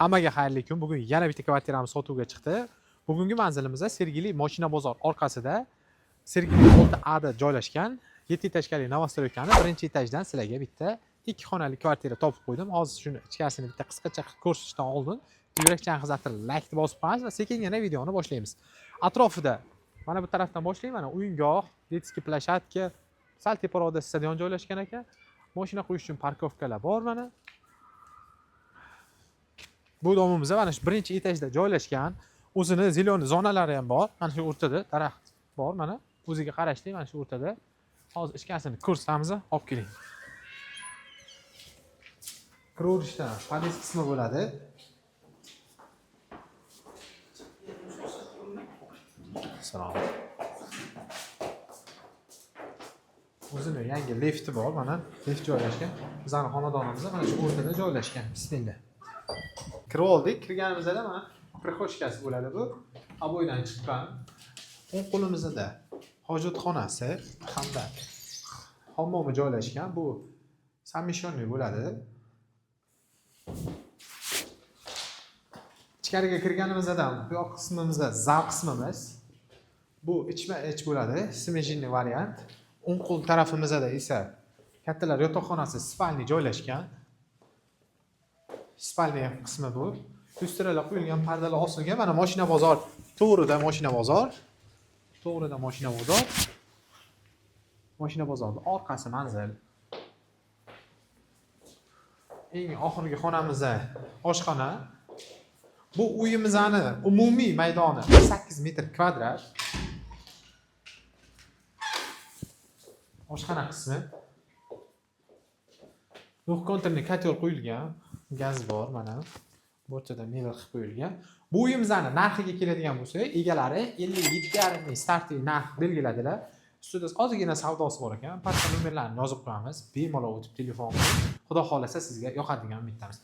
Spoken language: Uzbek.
Hammaga xayrli kun. Bugun yana bitta kvartiramiz sotuvga chiqdi. Bugungi manzilimiz Sergeli mashina bozor orqasida, Sergeli 6A da joylashgan 7 etajkali новостройка ni birinchi etajdan sizlarga bitta 2 xonali kvartira topib qo'ydim. Hozir shuni ichkarisini bitta qisqacha qilib ko'rsatishdan oldin yurakchani qizartirib laykni bosib qo'yamiz va sekingina videoni boshlaymiz. Atrofida mana bu tarafdan boshlayman. Mana o'yingoh, детский площадка, sal teparoqda stadion joylashgan ekan. Mashina qo'yish uchun парковка lar bor mana. Bu domimiz mana shu birinchi etajda joylashgan. O'zini зелёный zonalari ham bor. Mana shu o'rtada daraxt bor mana. O'ziga qarashli mana shu o'rtada. Hozir ichkarisini ko'rsatamiz, olib keling. Kiraverishdan podъезд qismi bo'ladi. Salom. O'zini yangi lifti bor mana, lift joylashgan. Bizning xonadonimiz mana shu o'rtada joylashgan. Bismillah. Kirib oldik. Kirganimizda mana прихожка si bo'ladi bu. Обойdan chiqqan. O'ng qo'limizda hojatxonasi hamda hammomi joylashgan. Bu совмещенный bo'ladi. Ichkariga kirganimizda bu yoq qismimizda zal qismimiz. Bu ichma-ich bo'ladi, смежный variant. O'ng qo'l tarafimizda esa kattalar yotoqxonasi, спальня joylashgan. Спальня qismi bu. Lyustralar qo'yilgan, pardalar osilgan. Mana mashina bozor, to'g'rida mashina bozor. To'g'rida mashina bozor. Mashina bozorning orqasi manzil. Eng oxirgi xonamizda oshxona. Bu uyimizni umumiy maydoni 8 metr kvadrat. Oshxona qismi. Двухконтурный котел qo'yilgan, gaz bor mana. Bu o'rtada mebel qilib qo'yilgan. Bu uyimizni narxiga keladigan bo'lsak, egalari 57,5 ming startli narx belgiladilar. Ustida ozgina savdosi bor ekan. Pastda nomerlarni yozib qo'yamiz. Bemalol o'tib telefon qiling. Xudo xohlasa sizga yoqadigan umiddamiz.